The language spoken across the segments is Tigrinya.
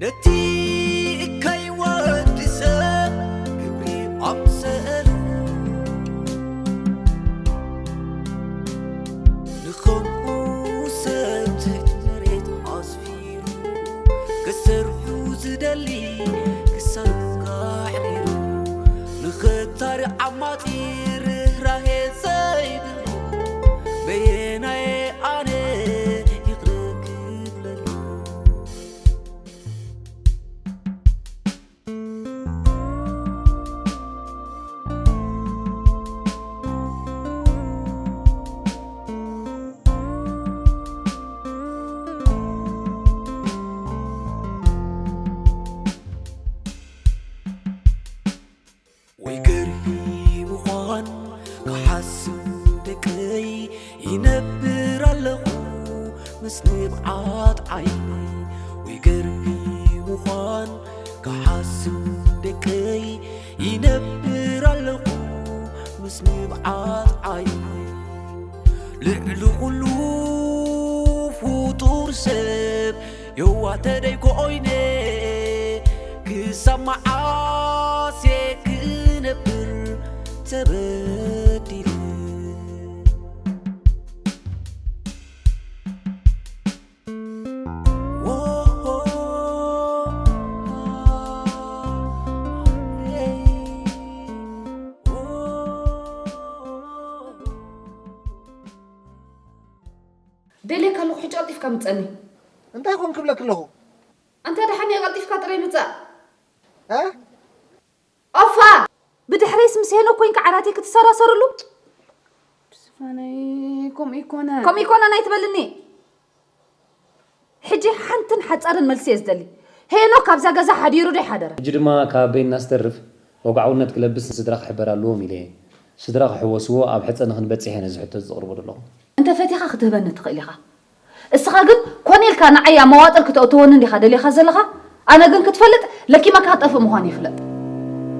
ነቲ እካይ ወዲ ሰብ ግብሪ ኣምሰሉ ንኸምኡ ሰብ ትሕቲ መሬት ኣስፊሩ ክሰርሑ ዝደሊ ክሳኑ ካሕዲሩ ንኽታሪ ዓማጺ ርህራሄ ዘይብሉ በየናየ ኣነ ይቕረ ክብለሉ። ወይ ገርሂ ምዃን ክሓስብ ደቀይ ይነብር ኣለኹ ምስ ንብዓት ዓይነይ። ወይ ገርሂ ምዃን ክሓስብ ደቀይ ይነብር ኣለኹ ምስ ንብዓት ዓይነይ። ልዕሊ ኩሉ ፍጡር ሰብ የዋተደይ ኮይነ ክሳብ መዓስ እየ ክነብር ተበዲለ። ደልየካ ኣለኹ፣ ሕጂ ቀልጢፍካ ምጸኒ። እንታይ ኮን ክብለኪ ኣለኹ? ኣንታ ደሓን እየ፣ ቀልጢፍካ ጥራይ ምጻእ። እ? ኦፋ! ብድሕረይስ ምስ ሄኖክ ኮይንካ ዓራተይ ክትሰራሰርሉ? ዝፋነይ፣ ከምኡ ኣይኮነን። ከምኡ ኣይኮነን ኣይትበልኒ። ሕጂ ሓንትን ሓጻርን መልሲ እየ ዝደሊ። ሄኖክ ካብዛ ገዛ ሓዲሩ ዶ ይሓደረ? ሕጂ ድማ ካብ ኣቦይ እናስተርፍ ወግዓውነት ክለብስ ንስድራ ክሕበር ኣለዎም ኢለ እየ። ስድራ ክሕወስዎ ኣብ ሕጸ ንኽንበጽሕ እየ ነዚ ሕቶ እዚ ዘቕርቦ ዘለኹ። እንተ ፈቲኻ ክትህበኒ ትኽእል ኢኻ። እስኻ ግን ኮነ ኢልካ ንዓይ ኣብ መዋጥር ክተእትወኒ እንዲኻ ደሊኻ ዘለኻ? ኣነ ግን ክትፈልጥ ለኪመካ ክጠፍእ ምዃነይ ፍለጥ።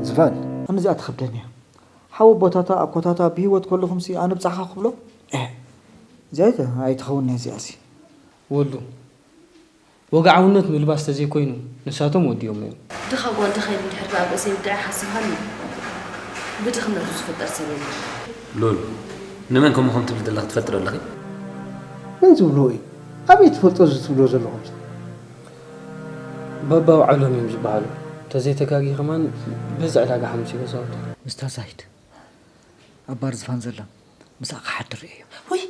ዝፋን። ኣነ እዚኣ ትኸብደኒ እያ። ሓው ኣቦታታ ኣኮታታ ብህይወት ከለኹምሲ ኣነ ብጻዕኻ ክብሎ? ኤህ እዚኣ ኣይተ- ኣይትኸውን'ያ እዚኣሲ። ወሉ ወግዓውነት ምልባስ ተዘይኮይኑ ንሳቶም ወዲኦሞ እዮም። ድኻ ጓል ተኸይሉ እንድሕር ደኣ ብእሰይ ይውድዐ ሓሲብካኒ ብድኽነቱ ዝፍጠር ሰብ የለን። ሉል ንመን ከምኡ ከም ትብሊ ዘለኺ ትፈልጢ ዶ ኣለኺ? መን ዝብሎ እዩ? ኣበይ ትፈልጦ እዚ ትብሎ ዘለኹምሲ? ባባ ኣውዓሎም እዮም ዝበሃሉ። ተዘይተጋግየ ከማን በዚ ዕዳጋ ሓሙስ እዩ ገዛውቶም። ምስታ ዛይድ ኣብ ባር ዝፋን ዘላ ምሳኣ ክሓድር ርእየዮ። ውይ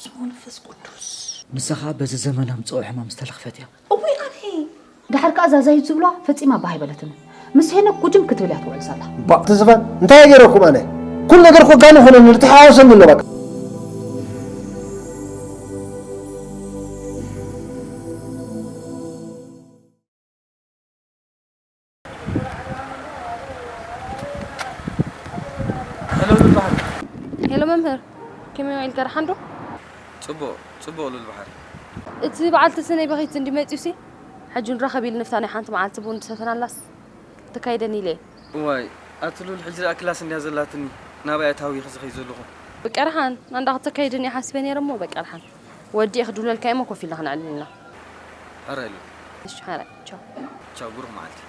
ስም መንፈስ ቅዱስ። ንሳ ኸኣ በዚ ዘመን ኣምጽኦ ሕማም ዝተለኽፈት እያ። እውይ ኣነ። ደሓር ከኣ እዛ ዛይድ ዝብልዋ ፈጺማ ባህ ኣይበለትንን። ምስ ሄኖክ ጉጅም ክትብል እያ ትውዕል ዘላ። ባእ እቲ ዝፋን እንታይ እየ ገይረኩም ኣነ? ኩሉ ነገር እኮ ጋኑ ኾነኒ ተሓዋወሰኒ ኣሎ በቃ። ሄሎ ሉል ባሕሪ። ሄሎ መምህር፣ ከመይ ውዒልካ? ደሓን ዶ? ጽቡቕ፣ ጽቡቕ ሉል ባሕሪ። እቲ በዓልቲ ስነይ በኺት እንዲ መጺኡሲ፣ ሕጂ ንራኸብ ኢሉ ንፍታ ናይ ሓንቲ መዓልቲ ቡን ትሰተናላስ ትካይደኒ ኢለ እየ። እዋይ፣ ኣቲ ሉል ሕጂ ደኣ ክላስ እንድያ ዘላትኒ፣ ናበይ እየ ተሃዊኺ ዝኸይድ ዘለኹ? በቃ ደሓን፣ ናንዳ ክተካይድን እየ ሓሲበ ነይረ እሞ በቃ ደሓን። ወዲኤ ክድውለልካ እየ እሞ ኮፍ ኢልና ክነዕልል ኢና። ሕራይ ሉል። እሺ፣ ሕራይ። ቻው። ቻው፣ ብሩኽ መዓልቲ።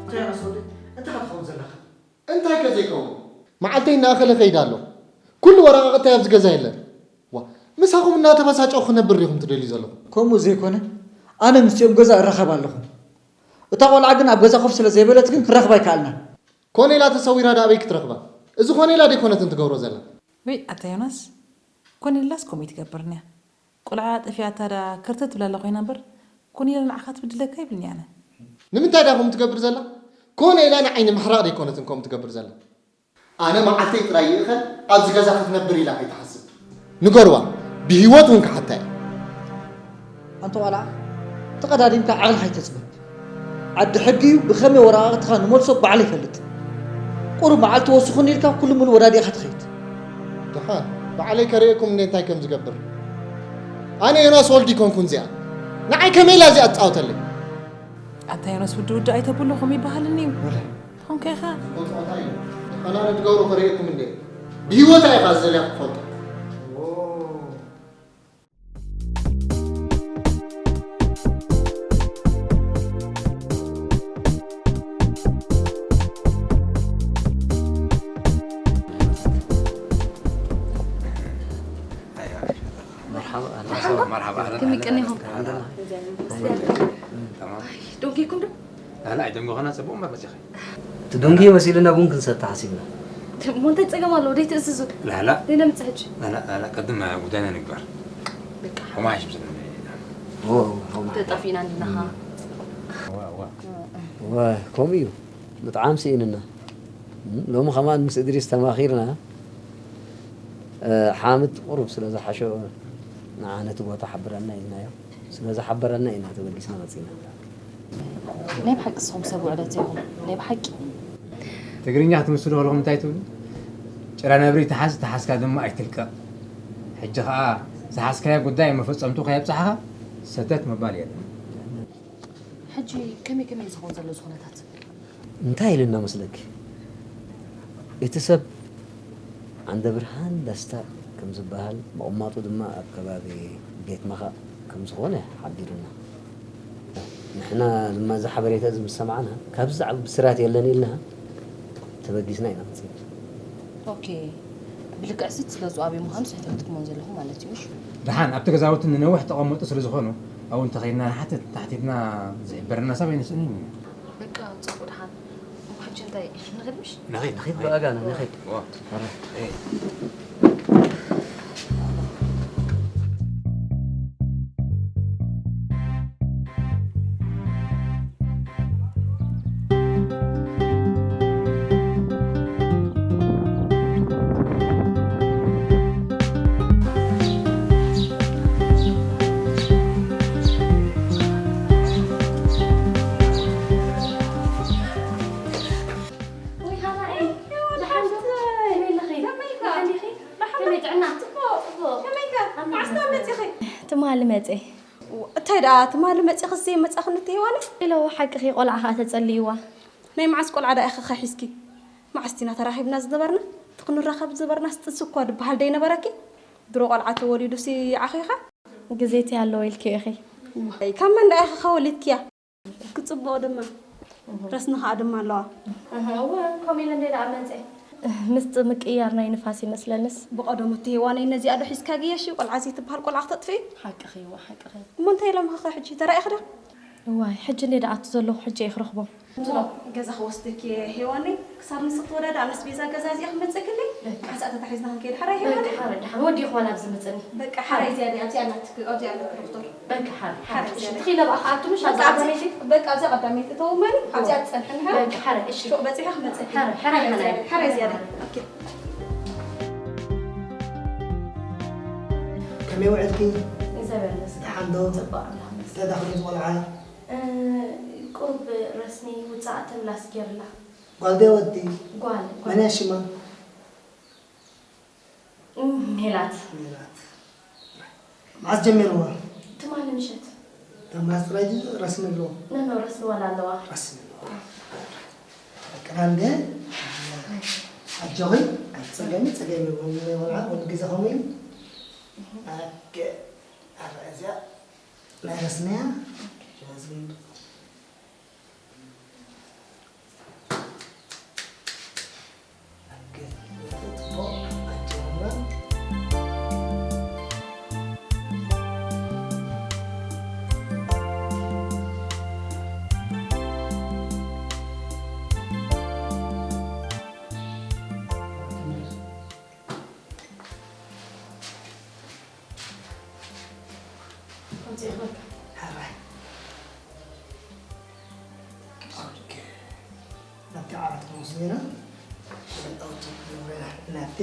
እንታይ ዮናስ ወደይ፣ እንታይ ኢኻ ትኸውን ዘለኻ? እንታይ ከ ዘይከውን? መዓልተይ እናኣኸለ ይኸይድ ኣሎ። ኩሉ ወረቓቕተይ ኣብዚ ገዛ የለን። ዋ፣ ምሳኹም እናተበሳጨኹ ክነብር ዲኹም ትደልዩ ዘለኹም? ከምኡ ዘይኮነ፣ ኣነ ምስቲኦም ገዛ እራኸብ ኣለኹ። እታ ቆልዓ ግን ኣብ ገዛ ኮፍ ስለ ዘይበለት ግን ክንራኸባ ኣይከኣልናን። ኮኔላ ተሰዊራ ደኣ ኣበይ ክትረኽባ? እዚ ኮኔላ ደይኮነትን ትገብሮ ዘላ? ውይ ኣታ ዮናስ፣ ኮኔላስ ከምኡ ኣይትገብርን እያ። ቆልዓ ጠፊኣታ ደኣ ከርተት ትብላ ኣላ ኮይና እምበር፣ ኮኔላ ንዓኻ ትብድለካ ኣይብልን እየ ኣነ። ንምንታይ ደኣ ከምኡ ትገብር ዘላ? ኮኔላ ንዓይ ንምሕራቕ ደይኮነትን ከምኡ ትገብር ዘላ። ኣነ መዓልተይ ጥራይ ይእኸል ኣብዚ ገዛ ክትነብር ኢላ ከይትሓስብ። ንገርዋ፣ ብህይወት እውን ክሓታ እየ። ኣንታ ቆልዓ፣ ተቐዳዲምካ ዓቕልኻ ኣይተጽበብ። ዓዲ ሕጊ እዩ፣ ብኸመይ ወረቓቕትኻ ንመልሶ ባዕሉ ይፈልጥ። ቁሩብ መዓልቲ ወስኹኒ ኢልካ ኩሉ ሙሉ ወዳዲእኻ ትኸይድ። ደሓን ባዕለይ ከርእየኩም እንደ እንታይ ከም ዝገብር። ኣነ ዮናስ ወልዲ ኮንኩን እዚኣ። ንዓይ ከመይ ኢላ እዚኣ ትጻወተለይ? ኣታ ዮናስ ውዲ ውዲ ኣይተብሎ ከም ይበሃልኒ እዩ። ወለ። ትኾንከ ኢኻ? ኣና ንትገብሮ ከርእየኩም እንደ ብህይወት ኢኻ ዘለያ ክፈልጦ። መርሓባ፣ ኣህላን። መርሓባ፣ ኣህላን፣ ከመይ ኣህላን፣ ቀኒኹም? ኣህላን። ተማም። ዶንኪኩም ዶ? ላላ፣ ኣይደንጎኸና፣ ጽቡቕ እምበር መጺኺ። እቲ ዶንኪ መሲሉና ቡን ክንሰቲ ሓሲብና። እሞ እንታይ ጸገም ኣለዎ? ደይ ትእዝዙ? ላላ። ደይ ነምጽእ ሕጂ? ላላ፣ ላላ፣ ቅድም ጉዳይና ንግበር። በቃ። ሆማሽ ምስል ኦ፣ ኦ፣ ኦ። ተጣፊእና እንዲና ኸዓ። ዋ፣ ዋ። ዋ፣ ከምኡ እዩ። ብጣዕሚ ስኢንና። ሎሚ ከማን ምስ እድሪስ ተማኺርና፣ እ፣ ሓምድ ቁሩብ ስለ ዝሓሾ ንዓ ነቲ ቦታ ሓብረና ኢልናዮ። ስለ ዝሓበረና ኢና ተበጊስና መጺና። ናይ ብሓቂ ንስኹም ሰብ ውዕለት ኢኹም። ናይ ብሓቂ። ትግርኛ ክትምስሉ ከለኹም እንታይ ትብሉ? ጭራ ነብሪ ተሓዝ፣ ተሓዝካ ድማ ኣይትልቀቕ። ሕጂ ኸኣ ዝሓዝካዮ ጉዳይ መፈጸምቱ ከየብጻሕኻ ሰተት ምባል የለን። ሕጂ ከመይ ከመይ ዝኸውን ዘሎ እዚ ኩነታት? እንታይ ኢልና መስለኪ? እቲ ሰብ ዓንደብርሃን ደስታ ከም ዝበሃል፣ ምቕማጡ ድማ ኣብ ከባቢ ቤት መኻእ ከም ዝኾነ ሓቢሩና። ንሕና ድማ እዚ ሓበሬታ እዚ ምስ ሰማዕና፣ ካብዚ ዝዓቢ ብስራት የለን ኢልና ተበጊስና ኢና መጺና። ኦኬ። ብልክዕ ስለ ዝዋቢ ምዃኑ ስሕተትኩሞን ዘለኹም ማለት እዩ፣ እሺ? ደሓን፣ ኣብቲ ገዛውቲ ንነዊሕ ተቐመጡ ስለ ዝኾኑ፣ ኣብኡ እንተኸይድና ንሓትት፣ ተሓቲትና ዝሕበረና ሰብ ኣይንስእንን ኢና። በቃ፣ ጽቡቕ ደሓን። እሞ ሕጂ እንታይ፣ ንኸይድ ምሽ? ንኸይድ፣ ንኸይድ፣ ብኣጋና ንኸይድ። ዋ። ኣረ። ኤይ። ወይ ሃናኤ፣ ደሓን ዶ? ከመይ ኣለኺ? ከመይ ኢኻ? ደሓን ዲኺ? ደሓን ከመይ ዶ? ጥዕና? ጽቡቕ፣ ጽቡቕ። ከመይ ኢኻ? መዓስ መጺኺ? ትማሊ መጼ። እንታይ ደኣ ትማሊ መጺኽስ ዘይመጻኽኒ ትህዋኒ? ኢሎ ሓቅኺ ቆልዓ ኸኣ ተጸልይዋ። ናይ መዓስ ቆልዓ ደኣ ኢኺ ኸ ሒዝኪ? መዓስ ዲና ተራኺብና ዝነበርና? እቲ ክንራኸብ ዝነበርናስ ጥንሲ እኳ ድበሃል ደይነበረኪ? ድሮ ቆልዓ ተወሊዱሲ ይዓኺኻ? ግዜቲ ኣለዎ ኢልኪ ኢኺ። ዋይ፣ ካብ መን ደኣ ኢኺ ኸ ወሊድክያ? ክጽብቕ ድማ፣ ረስኒ ኸኣ ድማ ኣለዋ። እህ፣ እወ፣ ከምኡ ኢለ እንደ ደኣ መጸ። ምስጢ ምቅይያር ናይ ንፋስ ይመስለንስ። ብቐደሙ እቲ ሄዋነይ ነዚኣ ዶ ሒዝካ ገያሽ እዩ፣ ቆልዓ ዘይትበሃል ቆልዓ ክተጥፍኢ? ሓቅኺ እወ፣ ሓቅኺ። እሞ እንታይ ኢሎምኺ ኸ ሕጂ፣ ተራኢኺ ዶ? እዋይ፣ ሕጂ እንደ ደኣ ኣቱ ዘለኹ፣ ሕጂ እየ ክረኽቦም። እሞ ገዛ ክወስደኪ እየ ሄዋነይ፣ ክሳብ ንስኺ ትወዳድኣ ኣነስ ቤዛ ገዛ እዚኣ ክመጸክለይ። በቃ። ሓንሳእ ተታሒዝና ክንከይድ፣ ሓራይ ሄዋነይ? በቃ፣ ሓራይ፣ ደሓን ወዲእኹ ዋላ ኣብዚ ምጸኒ። በቃ፣ ሓራይ እዚኣ ድያ፣ ኣብዚኣ ናትኪ፣ ኣብዚኣ ኣለኪ ዶክተር። በቃ ሓረ፣ ሓረ፣ ሓረ እሺ፣ ዝያዳ። ትኺለ በቃ፣ ከኣቱ ምሽ በቃ፣ ኣብዛ ኣብዚ፣ ቀዳመይቲ? በቃ፣ ኣብዛ ቀዳመይቲ ተወመኒ፣ ኣብዚኣ ትጸንሐኒ፣ ሓረ። በቃ፣ ሓረ፣ እሺ። ሹቕ በጺሐ ክመጽእ። ሓረ፣ ሓረ፣ ሓረ፣ ሓረ፣ ሓረ፣ ሓረ፣ ዝያዳ። ሓረ። ኦኬ። ከመይ ውዕልኪ? እግዚኣብሔር ይመስገን። ደሓን ዶ? ጽቡቕ፣ ኣምላኽ ይመስገን። እንታይ ዳኽሉ ዝቖልዓ? እ፣ ቁሩብ ረስኒ ውጻእ ተምላስ ገይርላ። ጓል ዶ ወዲ? ጓል፣ ጓል። መን እያ ሽማ? እም፣ ሜላት። ሜላት። መዓስ ጀሚርዋ? ትማሊ ምሸት። ደማስ ጥራይ ድዩ ረስኒ ኣለዎ? ኖ፣ ኖ፣ ረስኒ ዋላ ኣለዋ። ረስኒ ኣለዋ። ቅራንደ ኣጆኺ፣ ኣይትጸገሚ፣ ጸገሚ የብሉን። ቆልዓ ኩሉ ግዜ ከምኡ እዩ። ኣገ፣ ኣረ እዚኣ ናይ ረስንያ። ኣውፅእኽልካ። ሕራይ። ኦኬ። ናብቲ ዓራት ክንወስዶ ኢና። ናብቲ።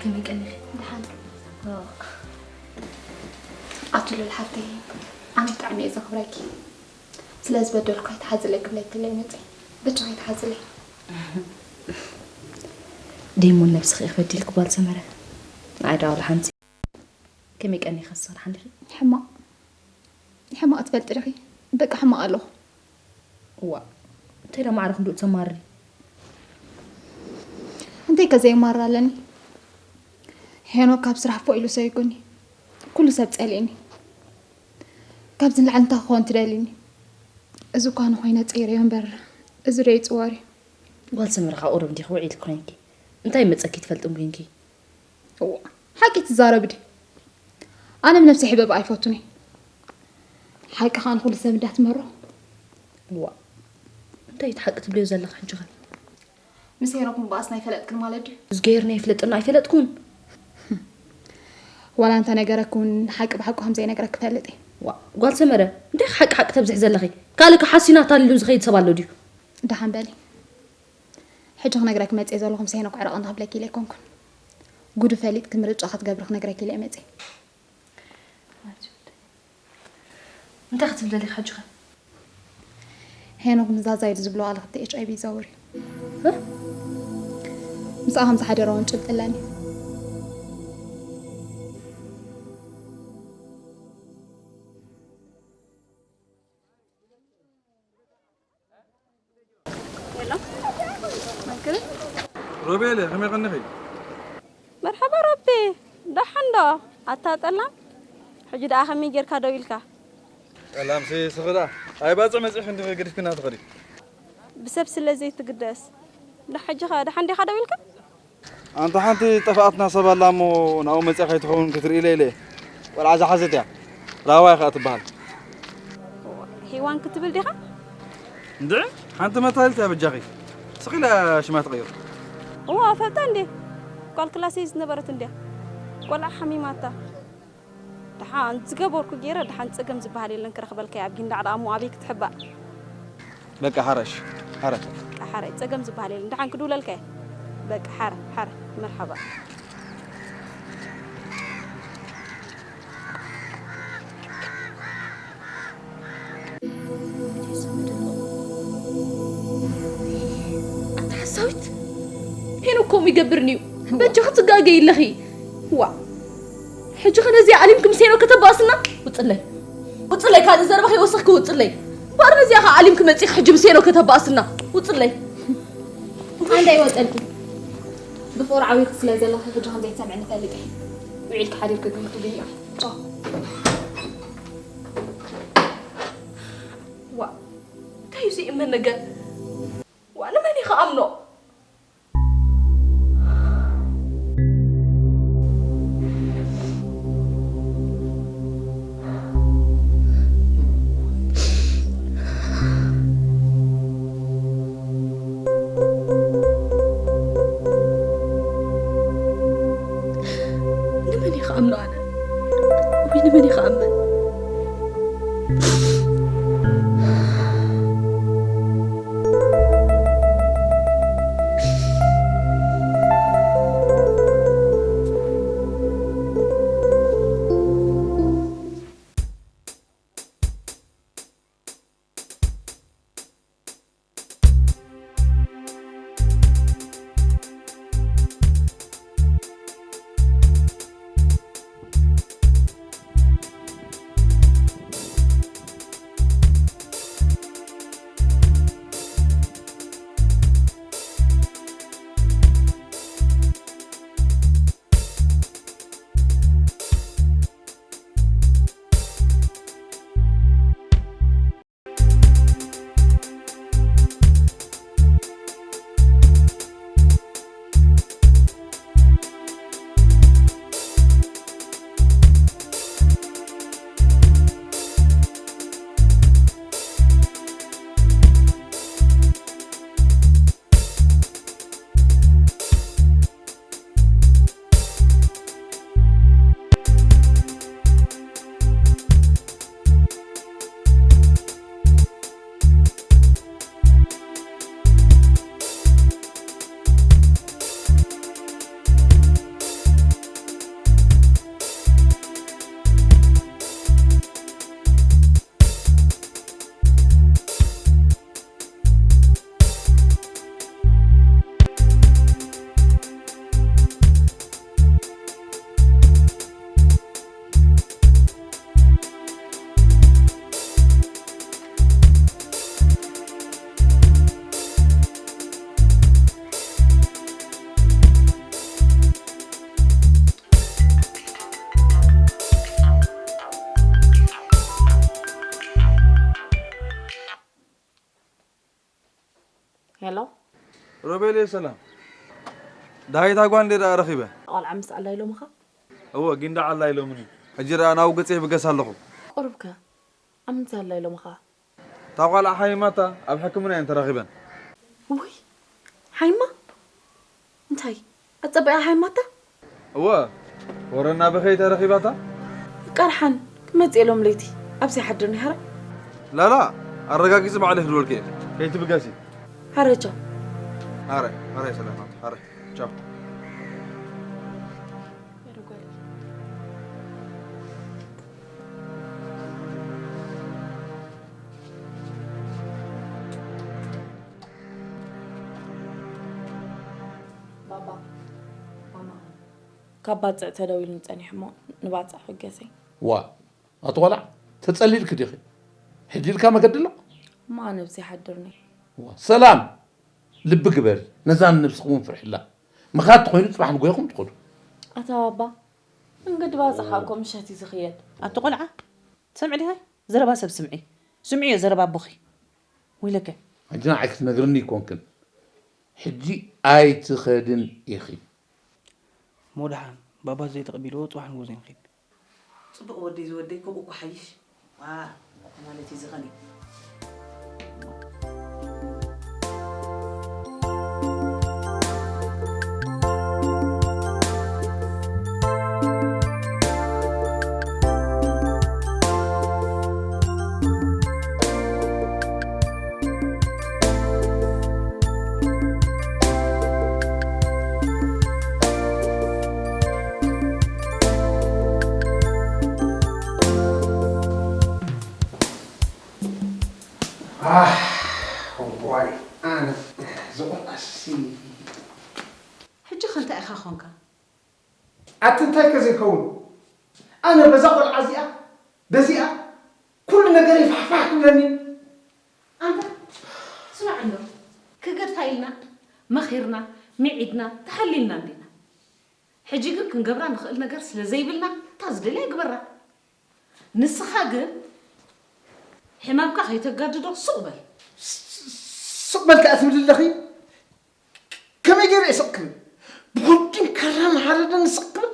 ከመይ ቀኒኺ? ደሓን። ኦ። ኣቱሉል ሓፍተይ፣ ኣነ ብጣዕሚ እየ ዘኽብረኪ። ስለ ዝበደልኩ ኣይትሓዝለይ ክብለኪ ኢለ መፅየ። በጃኺ ኣይትሓዝለይ። ደይሞን ነብስኺ ኢኺ በዲልኪ ጓል ሰመረ። ንዓይ ዳ ዋላ ሓንቲ። ከመይ ቀኒኺ ክሳብ ሓንዲኺ? ሕማቕ። ሕማቕ ትፈልጢ ዲኺ? በቃ ሕማቕ ኣለኹ። እዋ፣ እንታይ ዳ ማዕረ ክንድኡ ተማሪ? እንታይ ከ ዘይማራ ኣለኒ? ሄኖክ ካብ ስራሕ ፎ ኢሉ ሰይጉኒ። ኩሉ ሰብ ጸሊእኒ። ካብዚ ንላዕሊ እንታይ ክኸውን ትደልኒ? እዚ እኳ ንኾይነ ጸይረዮ እምበር፣ እዚ ዶ ይጽወር እዩ? ጓል ሰመረ ካብ ቁሩብ እንዲኺ ውዒል ኮይንኪ። እንታይ መጸኪ ትፈልጥን ኮይንኪ? እዋ፣ ሓቂ ትዛረቢ ዲ? ኣነ ብነብሰይ ሕበብ ኣይፈቱን እየ። ሓቂ ኸኣ ንኹሉ ሰብ እንዳትመሮ። እዋ፣ እንታይ እቲ ሓቂ ትብልዮ ዘለኺ ሕጂ ኸ? ምስ ሄኖክ ምባኣስና ኣይፈለጥክን ማለት ድዩ? ዝገይርና ይፍለጥና ኣይፈለጥኩን። ዋላ እንተ ነገረክ እውን ሓቂ ብሓቁ ከም ዘይነግረክ ክፈልጥ እየ። ዋ፣ ጓል ሰመረ፣ እንታይ ሓቂ ሓቂ ተብዝሒ ዘለኺ? ካልእ ከ ሓሲና ታሊሉን ዝኸይድ ሰብ ኣሎ ድዩ? ደሓን በሊ። ሕጂ ክነግረኪ መጽየ ዘለኹ ምስ ሄኖክ ዕረቕ ንኽብለኪ ኢለ ኣይኮንኩን። ጉዱ ፈሊጥኪ ምርጫ ክትገብሪ ክነግረኪ ኢለ እየ መጽየ። እንታይ ክትብል ደሊኻ ሕጂ ኸ? ሄኖክ ምስ ዛዛ ኢሉ ዝብሎ ኣልኽቲ ኤች ኣይ ቪ ይዘውር እዩ። እ? ምስኣ ከም ዝሓደረ እውን ጭብጢ ኣለኒ። ሄሎ፣ መክሪ። ሮቤል፣ ከመይ ቀኒኺ? መርሓባ ሮቤ፣ ደሓን ዶ? ኣታ ጠላም፣ ሕጂ ደኣ ከመይ ጌርካ ደው ኢልካ? ጠላምሲ ስኽዳ፣ ኣይ ባጽዕ መጺእኺ እንዲኺ ገዲፍክና ትኸዲ። ብሰብ ስለ ዘይትግደስ። ዳ ሕጂ ኸ ደሓን ዲኻ ደው ኢልካ? ኣንታ ሓንቲ ጠፋኣትና ሰብ ኣላ እሞ ናብኡ መጺኣ ከይትኸውን ክትርኢ ኢለ ኢለ እየ። ቆልዓ ዝሓዘት እያ። ራህዋ እያ ኸኣ ትበሃል። ሄዋን ክትብል ዲኻ? እንድዒ፣ ሓንቲ መታልልቲ እያ በጃኺ። ስቕ ኢላ ሽማ ትቕይር። እዋ፣ እፈልጣ እንዴ። ጓል ክላሰይ ዝነበረት እንድያ። ቆልዓ ሓሚማታ። ደሓን ዝገበርኩ ገይረ፣ ደሓን ጸገም ዝበሃል የለን ክረኽበልካ እየ ኣብ ጊንዳዕ ደኣ እሞ ኣበይ ክትሕባእ? በቃ ሓራይ እሺ፣ ሓራይ። በቃ ሓራይ፣ ጸገም ዝበሃል የለን። ደሓን ክድውለልካ እየ። በቃ ሓራይ፣ ሓራይ፣ መርሓባ። ኣታ ሓሳዊት፣ ሄኖክ ከምኡ ይገብርኒ እዩ። በጃኺ ትጋገይ ኣለኺ። ዋ፣ ሕጂ ኸ ነዚኣ ኣሊምኪ ምስ ሄኖክ ከተባእስና? ውፅለይ፣ ውፅለይ፣ ካልእ ዘረባ ከይወሰኽኪ ውፅለይ። እምበኣር ነዚኣ ኸ ኣሊምኪ መፂእኺ ሕጂ ምስ ሄኖክ ከተባእስና? ውፅለይ። እንታይ ይወፀልኪ? ብፍቕሪ ዓዊርኪ ስለ ዘለኺ ሕጂ ከም ዘይትሰምዕኒ እፈልጥ እየ። ውዒልኪ ሓዲርኪ ግን ክትጉንዮ። ቻው። ዋ፣ እንታይ እዩ ዘይእመን ነገር? ዋ፣ ንመን እዩ ክኣምኖ? ንመን እዩ ክኣምኖ ኣነ? ወይ ንመን እዩ ክኣምን? ሮቤል ሰላም። ዳዊት ኣጓ እንዴ ደኣ ረኺበ? ቆልዓ ምስ ኣላ ኢሎምኻ? እወ፣ ግን ደኣ ኣላ ኢሎምኒ። ሕጂ ደኣ ናብ ገጽ ይብገስ ኣለኹ። ቁሩብከ ኣብ ምንታይ ኣላ ኢሎምኻ? እታ ቆልዓ ሓይማታ ኣብ ሕክምና እየን ተራኺበን። ውይ፣ ሓይማ? እንታይ? ኣጸቢቓ ሓይማታ? እወ፣ ወረና ብኸይ ተረኺባታ? ቃርሓን ክመጽእ ኢሎም ለይቲ ኣብዚ ሓድር ኒሃራ? ላላ፣ ኣረጋጊጽ ባዕለይ ክድወልክ እየ። ከይትብገሲ። ሓረቻው። ኣረ፣ ኣረ፣ ሰላማት፣ ኣረ፣ ቻው። ባባ፣ ማማ፣ ካብ ባጽዕ ተደዊሉኒ ጸኒሑ እሞ ንባጽዕ ሕገሰይ። ዋ፣ ኣቲ ቆልዓ፣ ተጸሊልኪ ዲኺ? ሕጂ ኢልካ መገዲ ኣሎ? እሞ ኣነ ኣብዚ ይሓድርኒ። ዋ፣ ሰላም፣ ልቢ ግበሪ፣ ነዛ ንነብስኺ እውን ፍርሕላ። ምኻድ ተኾይኑ ጽባሕ ንጎይኹም ትኸዱ። ኣታ ባባ፣ መንገዲ ባጽዕ እኮ ምሸት እዩ ዝኽየድ። ኣቲ ቆልዓ፣ ትሰምዒ ዲኺ? ዘረባ ሰብ ስምዒ። ስምዒዮ ዘረባ ኣቦኺ። ወይለከ። ሕጂ ንዓይ ክትነግርኒ ይኮንክን። ሕጂ ኣይትኸድን ኢኺ። እሞ ደሓን ባባ ዘይተቐቢልዎ ጽባሕ ንግሆ ዘይንኺድ። ጽቡቕ ወደይ ዝወደይ ከምኡ እኮ ሓይሽ። ዋ፣ ማለት እዩ ዝኸኒ። ኣህ፣ ዋይ፣ ኣነ ዝቑልዓሲ። ሕጂ ከ እንታይ ኢኻ ኾንካ? ኣቲ እንታይ ከ ዘይከውን? ኣነ በዛ ቆልዓ እዚኣ፣ በዚኣ፣ ኩሉ ነገረይ ፋሕፋሕ ክብለኒ። ኣንታ፣ ስማዕ እንዶ፣ ክገድፋ ኢልና፣ መኺርና፣ ሚዒድና፣ ተሓሊልና እንዲና። ሕጂ ግን ክንገብራ ንኽእል ነገር ስለ ዘይብልና፣ እታ ዝደልያ ይግበራ። ንስኻ ግን ሕማምካ ከይተጋድዶ ሱቕ በል። ሱቕ በል ከኣ ትብሊ ኣለኺ? ከመይ ገይረ እየ ስቕ ክብል? ብኹርዲን ካራን ሃረደን ስቕ ክብል?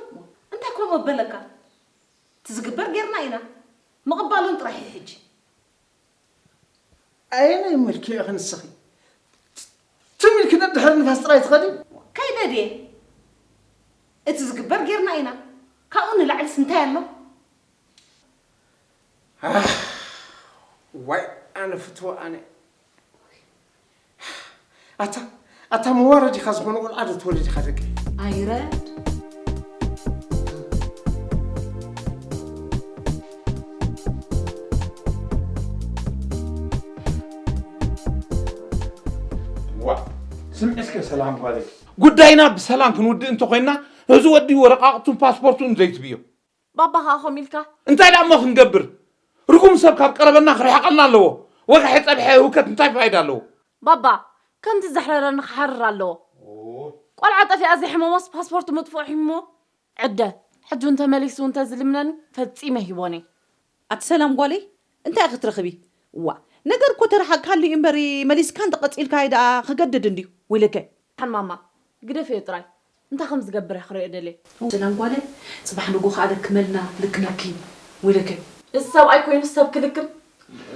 እንታይ ከምኡ ኣበለካ? እቲ ዝግበር ጌርና ኢና። ምቕባሉን ጥራሕ እዩ ሕጂ። ኣየናይ መልክዕ ኢኺ ንስኺ? ትም ኢልኪ ደድሕሪ ንፋስ ጥራይ ትኸዲ? ከይደ ድየ? እቲ ዝግበር ጌርና ኢና። ካብኡ ንላዕልስ እንታይ ኣሎ? ኣህ፣ ዋይ፣ ኣነ ፍትወ ኣነ። ኣታ፣ ኣታ መዋረዲኻ ዝኾነ ቆልዓ ዶ ትወልድ ኢኻ ደቂ? ኣይረድ። ዋ፣ ስምዒ እስከ ሰላም ጓለይ። ጉዳይና ብሰላም ክንውድእ እንተኾይንና፣ እዚ ወዲ ወረቓቕቱን ፓስፖርቱን ዘይትብዮ። ባባ ኸኣ ኸም ኢልካ። እንታይ ደኣ እሞ ክንገብር? ርጉም ሰብ ካብ ቀረበና ክርሕቐልና ኣለዎ። ወግሐ ጸብሐ ህውከት እንታይ ፋይዳ ኣለዎ? ባባ፣ ከምቲ ዘሕረረኒ ክሓርር ኣለዎ። ኦ። ቆልዓ ጠፊኣ ዘይሕመሞስ ፓስፖርት ምጥፍኡ ሒሞ። ዕደ፣ ሕጂ እውን ተመሊሱ እንተ ዝልምነኒ ፈጺመ ሂቦን እየ። ኣቲ ሰላም ጓለይ፣ እንታይ ኢኺ ትረኽቢ? ዋ፣ ነገር እኮ ተረሓቕካሉ እዩ እምበሪ፣ መሊስካ እንተቐጺልካዮ ደኣ ክገድድ እንድዩ። ወይለከ። ሓን ማማ፣ ግደፍዮ ጥራይ። እንታይ ከም ዝገብር እየ ክርእዮ ደልየ። ሰላም ጓለይ፣ ጽባሕ ንግሆ ከኣ ደክመልና፣ ልክመኪ። ወይለከ። እዚ ሰብኣይ ኮይኑ ሰብ ክልክም?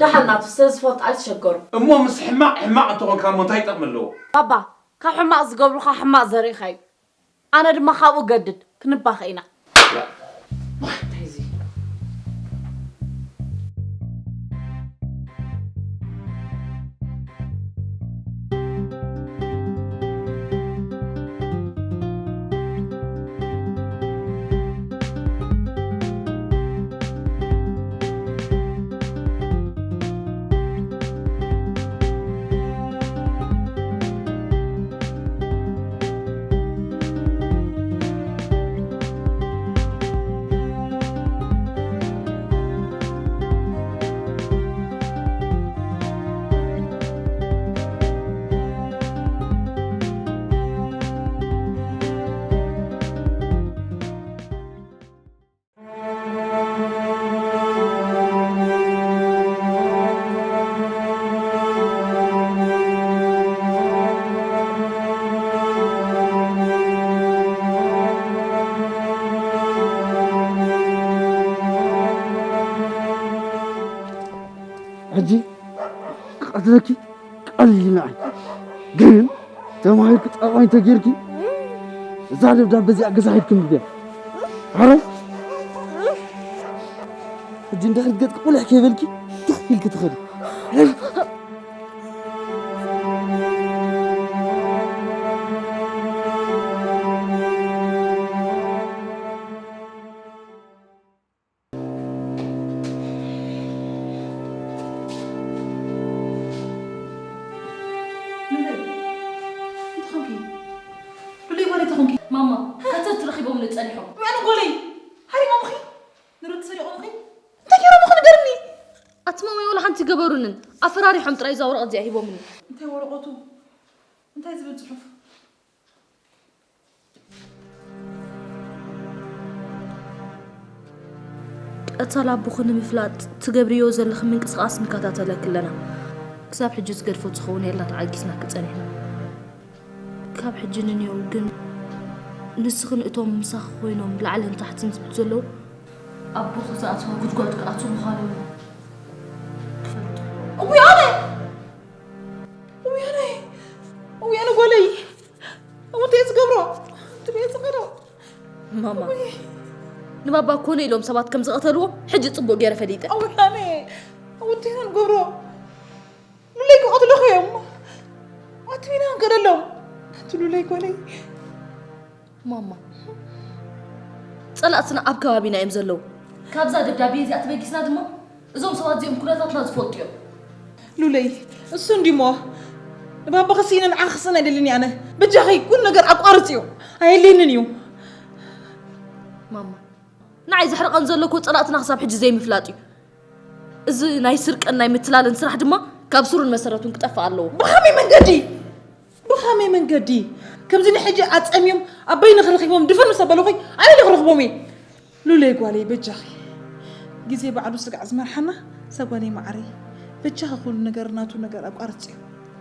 ደሓን ናቱ ሰብ ዝፈልጥ ኣይትሸገሩ። እሞ ምስ ሕማቕ ሕማቕ እንተኾንካ እሞ እንታይ ጥቕሚ ኣለዎ? ባባ፣ ካብ ሕማቕ ዝገብሩኻ ሕማቕ ዘሪእኻ እዩ። ኣነ ድማ ካብኡ ገድድ፣ ክንባኸ ኢና። እንታይ እዚ? ሕጂ ክቐትለኪ ቀሊል ንዓይ። ግን ተማሂርኪ ጠባይ እንተጌርኪ እዛ ደብዳበ እዚኣ ገዛ ሂድኪ ምብያ። ሕራይ? ሕጂ እንድሕር ገጽኪ ቁልሕ ከይበልኪ ትኽ ኢልኪ ትኸዲ። ሉለይ፣ እንታይ ኾንኪ? ሉለይ፣ ጓለይ፣ እንታይ ኾንኪ? ማማ፣ ሓተት ረኺቦምኒ ጸኒሖም። መን ጓለይ? ሃሪሞምኺ? ንብረት ሰሪቖምኺ? እንታይ ገይሮምኺ ንገርኒ? ኣቲ ማማይ፣ ዋላ ሓንቲ ገበሩንን። ኣፈራሪሖም ጥራይ እዛ ወረቐት እዚኣ ሂቦምኒ። እንታይ ወረቐቱ? እንታይ ዝብል ጽሑፍ? ቀተላ ኣቦኺ ንምፍላጥ ትገብርዮ ዘለኺ ምንቅስቓስ ንከታተለኪ ኣለና። ክሳብ ሕጂ ዝገድፎ ዝኸውን የላ ተዓጊስናኪ ጸኒሕና። ካብ ሕጂ ንኔው ግን ንስኽን እቶም ምሳኺ ኮይኖም ላዕልን ታሕትን ዝብሉ ዘለዉ ኣቦኺ ዝኣተወ ጉድጓድ ክኣትዉ ምዃኖም ክፈልጡ። እውይ ኣነ! እውይ ኣነ! እውይ ኣነ ጓለይ! እውይ እንታይ እየ ዝገብሮ? ትብየ ዝኸዶ? ማማ፣ ንባባ ኮነ ኢሎም ሰባት ከም ዝቐተልዎ ሕጂ ጽቡቕ ገይረ ፈሊጠ። ኣውያነ፣ ወደይ ንገብሮ። ሉለይ ክቐትሉኺ እዮም። ኣትቢና ንገደሎም። ኣቲ ሉለይ ጓለይ። ማማ፣ ጸላእትና ኣብ ከባቢና እዮም ዘለዉ። ካብዛ ደብዳቤ እዚኣ ተበጊስና ድማ እዞም ሰባት እዚኦም ኩነታትና ዝፈልጡ እዮም። ሉለይ፣ እሱ እንዲሞ ንባባ ክስኢነ ንዓኺ ክስእን ኣይደልን እየ ኣነ። በጃኺ ኩሉ ነገር ኣቋርጽዮ። ኣየድልየንን እዩ። ማማ፣ ንዓይ ዘሕርቐን ዘሎ እኮ ጸላእትና ክሳብ ሕጂ ዘይምፍላጥ እዩ። እዚ ናይ ስርቅን ናይ ምትላልን ስራሕ ድማ ካብ ስሩን መሰረቱን ክጠፍእ ኣለዎ። ብኸመይ መንገዲ? ብኸመይ መንገዲ? ከምዚ ንሕጂ ኣጸምዮም ኣበይ ንኽረኺቦም ድፈኑ ምስ ኣበልኹይ ኣበይ ንኽረኽቦም እየ? ሉለይ ጓለይ በጃኺ። ግዜ ባዕሉ ስጋዕ ዝመርሓና እዛ ጓለይ መዓረይ። በጃኺ ኩሉ ነገር ናቱ ነገር ኣቋርጽዮ።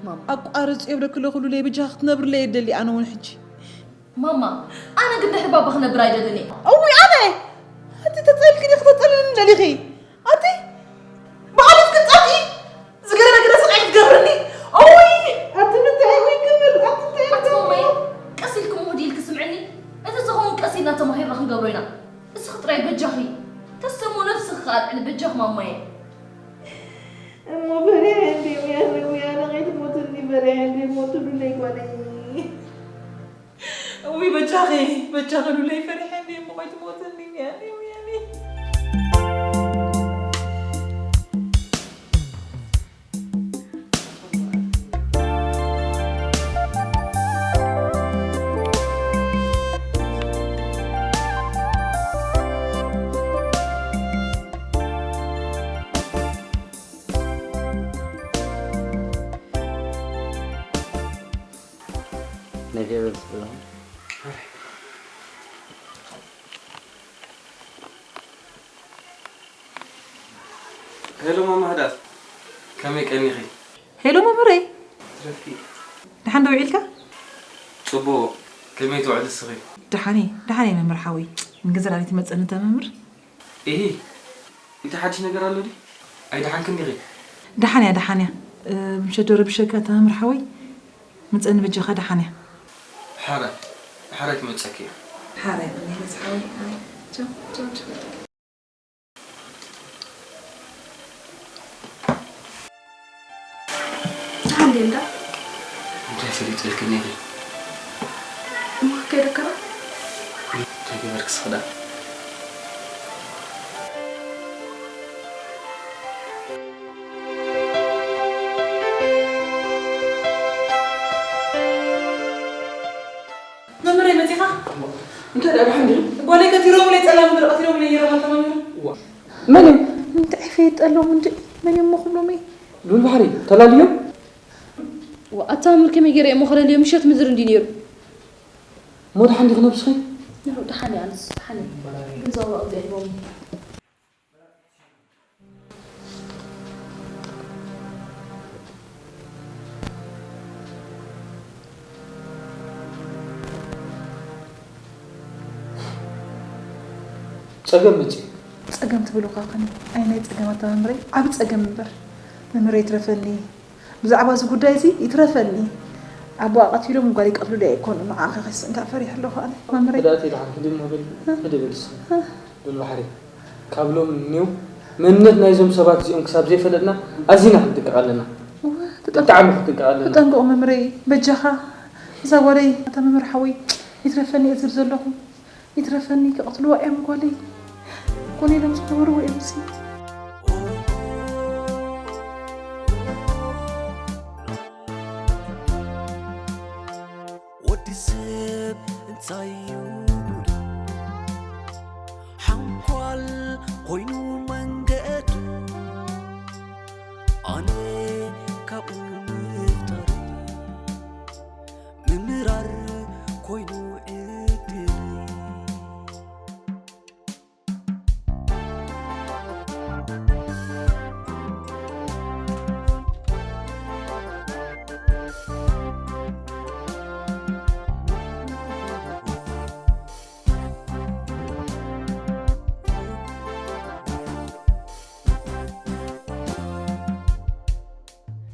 ማማ። ኣቋርጽዮ ብለኪ ኣለኹ ሉለይ በጃኺ ክትነብርለይ እየ ደሊ ኣነ እውን ሕጂ። ማማ፣ ኣነ ግን ድሕሪ ባባ ክነብር ኣይደልን እየ። እውይ ኣነ! ኣቲ ተጸልኪ ዲኺ ክተጸልልኒ ደሊኺ? ኣቲ ብዓለት ክትጠፍኢ ዝገደደ ግደ ስቃይ ክትገብርኒ? እውይ! ኣቲ ምንታይ እውይ ክብል? ኣቲ እንታይ ኣቲ ማማይ፣ ቀስ ኢልኪ ምሁድ ኢልኪ ስምዕኒ። እቲ ዝኸውን ቀስ ኢልና ተማሂርና ክንገብሮ ኢና። እስኺ ጥራይ በጃኺ ተሰሙ ነብስኺ ከኣ ኣልዕሊ በጃኺ ማማየ። እሞ ፈሪሐ እንድየ ውያነ ውያነ ከይትሞትኒ ፈሪሐ እንድየ ሞትሉለይ ጓለይ። እውይ በጃኺ በጃኺ ሉለይ ፈሪሐ እንድየ እሞ ከይትሞትኒ ውያነ ውያነ። ናይ ፌቨር ስፕራውን። ሄሎ ማማ ህዳስ፣ ከመይ ቀኒኺ? ሄሎ መምህረይ፣ ትረፍኪ? ደሓን ዶ ውዒልካ? ጽቡቕ፣ ከመይ ትውዕሊ እስኺ? ደሓን እየ፣ ደሓን እየ መምህር ሓወይ። ንገዛ ዳኒ ትመጸኒ እታ መምህር? ኢሂ፣ እንታይ ሓድሽ ነገር ኣሎ ድዩ? ኣይደሓንክን ዲኺ? ደሓን እያ፣ ደሓን እያ። እ፣ ምሸት ዶ ረቢሸካ እታ መምህር ሓወይ? ምጸኒ በጃኻ፣ ደሓን እያ። ሓራይ፣ ሓራይ ክመጸኪ እየ። ሓራይ፣ እኔ መጽሓዊ፣ ሓራይ። ቻው፣ ቻው፣ ቻው። ደሓን ድየ እንዳ? እንታይ ፈሊጠልኪ ነይረ? እሞ ከይደከራ? እንታይ ገበርክስ ክዳ? መምህረይ መጺኻ? እንታይ ደኣ ደሓን ዲኺ? ጓለይ ከቲሮምለይ ጸላም ምድሪ ቀቲሎምለይ ነይሮም ኣታ መምህር። ዋ። መን እዮም? እንታይ ፈይጠሎም እንዴ? መን እዮም እሞ ክብሎም እየ? ሉል ባሕሪ፣ ተላልዮም? ዋ፣ ኣታ መምህር ከመይ ገይረ እየ እሞ ከለልዮም? ምሸት ምድሪ እንዲ ነይሩ። እሞ ደሓን ዲኺ ነብስኺ? ያው ደሓን እየ ኣነስ፣ ደሓን እየ። ግን እዛ ወረቐት እዚኣ ሂቦምኒ። ጸገም መጺኡ። ጸገም ትብሉ እኳ ከኒ፣ ኣይ ናይ ጸገም ኣታ መምህረይ፣ ዓቢ ጸገም እምበር። መምህረይ ይትረፈኒ፣ ብዛዕባ እዚ ጉዳይ እዚ ይትረፈኒ። ኣቦኣ ቀቲሎም ጓል ይቀትሉለይ ኣይኮኑ፣ ንዓኺ ከስንካ ፈሪሕ ኣለኹ ኣነ መምህረይ። ክዳት ኢልካ ክድም ብል ክድብል ብል ባሕሪ ካብ ሎም ኒው መንነት ናይዞም ሰባት እዚኦም ክሳብ ዘይፈለጥና ኣዚና ክንጥንቀቕ ኣለና። እወ፣ ብጣዕሚ ክንጥንቀቕ ኣለና። ተጠንቀቑ መምህረይ በጃኻ። እዛ ጓለይ እታ መምህር ሓወይ ይትረፈኒ እየ ዝብል ዘለኹ። ይትረፈኒ ክቐትልዋ እዮም ጓለይ። ኮነ ኢሎም ዝገበርዎ እዮም እዚ። ወዲ ሰብ እንታይ እዩ ጉዱ? ሓንኳል ኮይኑ መንገዱ ኣነ ካብኡ ምፍጣር ምምራር ኮይኑ ዕድል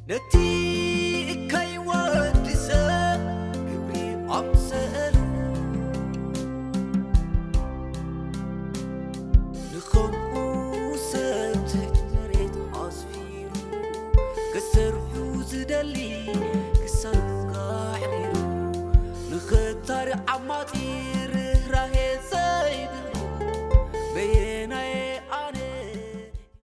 ነቲ እካይ ወዲ ሰብ ግብሪ ኣምሰሉ ንኸምኡ ሰብ ትሕቲ መሬት ኣስፊሩ ክሰርሑ ዝደሊ ክሳኑ ጋሕሪሩ ንኽታሪ ዓማጺ